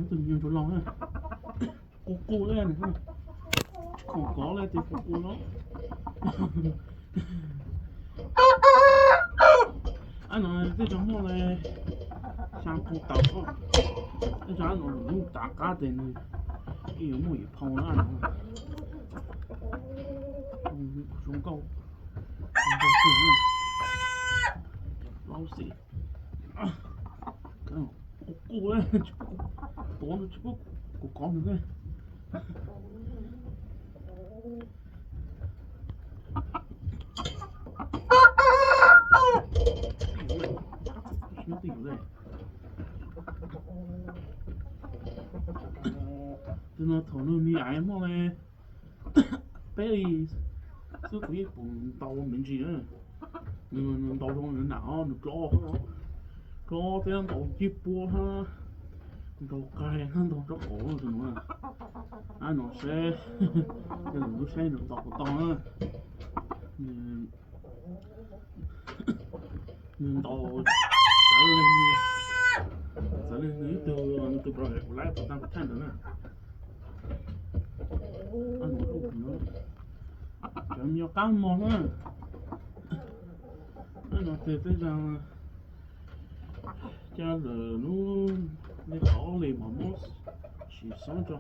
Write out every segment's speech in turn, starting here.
Tus me nyuam ntsuag laus na, qus qus li, khoom kov li tias qus qus no. Ab no tej zaum muaj li xya phau tawm, tej zaum no nws lub tav qab ces nws yuav muaj yim phau na no. Zoo nkauj, zoo nkauj kawg, plaub xim. Qus qus, tuav nws tsis pub kuv kov nws ne. Twb no thaum nws me aiv muaj li peb li xwb kuv yeej pum ntaus me ntsis na. Nws ntaus zoo nws nam nws dlob, dlob thiab ntaus cig puab hab, ntaus qai hab, ntaus rab qau tus no. Ab no seb, yog nws lub siab nws ntaus puas tau na. Nws ntaus txawv li, txawv li nws ib tug, nws tus project kuv laib puas tau kuv thaij ntawd na. Cov me nyuam qab mog na. Ab no ces tej zaum cas lawm lub li qhov li mas muab sim xob tso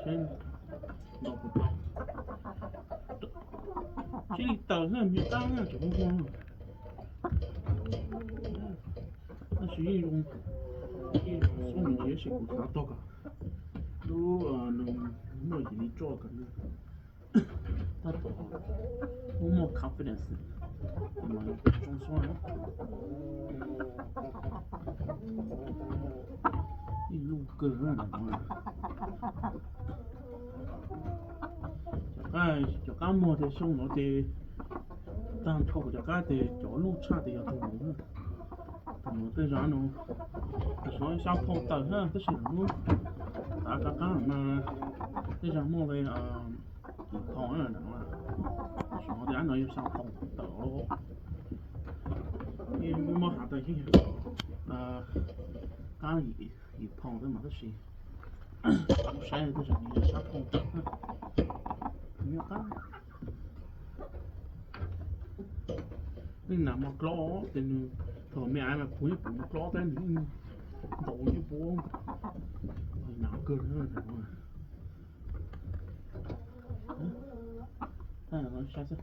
seb ntaus puas tau. Tsis li tawm na, me nyuam qab na, cov muag muag. Tab sis yeej zoo, yeej zoo xub nws ntsis, tab sis kuv xav tog kom lub, nws muaj yim li tso kom nws tab tom muaj muaj confidence mas zoo xwb. Ib lub kawg. Cov qab, cov qab muag ces xyoo no ces tag nrho kuv cov qab ces cov luj tshaj ces yog tus no. Tus no tej zaum no, tam sim no xya phau tawm na, tab sis lub tav qab qab mas tej zaum muaj li yim phau na. Tam sim no tej zaum no yog xya phau tawm os. Muaj has tas yeej qab yim phau thiab mas tab sis kuv saib tej zaum no yog xya phau tawm na. Nyob qab, nej nam mos dlob ces nws thaum me aiv mas kuv yeej pum nws dlob thiab nws yeej ntaus yeej puab, nam kawg. Saib xwb.